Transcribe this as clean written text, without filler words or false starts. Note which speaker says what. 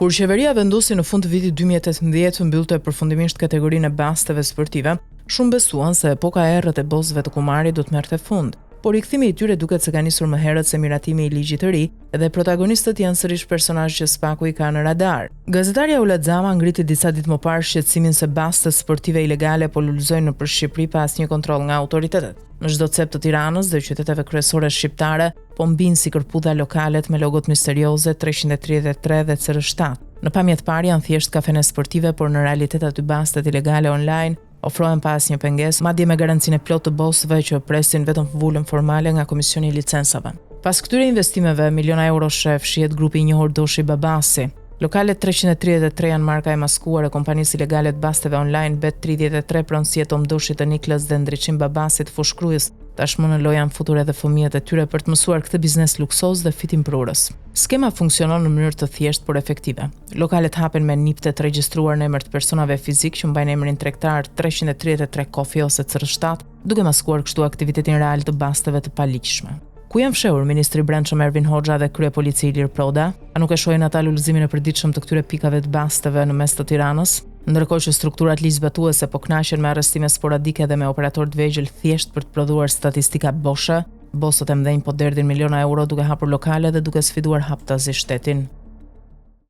Speaker 1: Kur qeveria vendosi në fund të vitit 2018 të mbyllte përfundimisht kategorinë e basteve sportive, shumë besuan se epoka e errët e bosëve të kumarit do të merrte fund. Por rikthimi i tyre duket se ka nisur më herët se miratimi i ligjit të ri dhe protagonistët janë sërish personazhe që SPAK-u i ka në radar. Gazetarja Ola Xama ngriti disa ditë më parë shqetësimin se bastet sportive ilegale po lulëzojnë nëpër Shqipëri pa asnjë kontroll nga autoritetet. Në çdo cep të Tiranës dhe qyteteve kryesore shqiptare po mbijnë si kërpudha lokalet me logot misterioze 333 dhe CR7. Në pamje të parë janë thjesht kafene sportive, por në realitet aty bastet ilegale online ofrohen pa asnjë pengesë, madje me garancinë e plotë të bosëve që presin vetëm vulën formale nga Komisioni i Licensave. Pas këtyre investimeve miliona euroshe fshihet grupi i njohur Doshi Babasi. Lokalet 333 janë marka e maskuar e kompanisë ilegale të basteve online Bet 33 pronësi e Tom Doshit të Niklës dhe Ndriçim Babasit të Fushë-Krujës. Tashmë në lojë janë futur edhe fëmijët e tyre për të mësuar këtë biznes luksoz dhe fitimprurës. Skema funksionon në mënyrë të thjeshtë por efektive. Lokalet hapen me nipte të regjistruar në emër të personave fizikë që mbajnë emrin tregtar 333 Coffee ose CR7, duke maskuar kështu aktivitetin real të basteve të paligjshme. Ku janë fshehur ministri i Brendshëm Ervin Hoxha dhe kryepolici Ilir Proda? A nuk e shohin ata lulëzimin e përditshëm të këtyre pikave të basteve në mes të Tiranës? Ndërkohë që strukturat ligjzbatuese po kënaqen me arrestime sporadike dhe me operatorë të vegjël thjesht për të prodhuar statistika boshe, bosët e mëdhenj po derdhin miliona euro duke hapur lokale dhe duke sfiduar haptazi shtetin.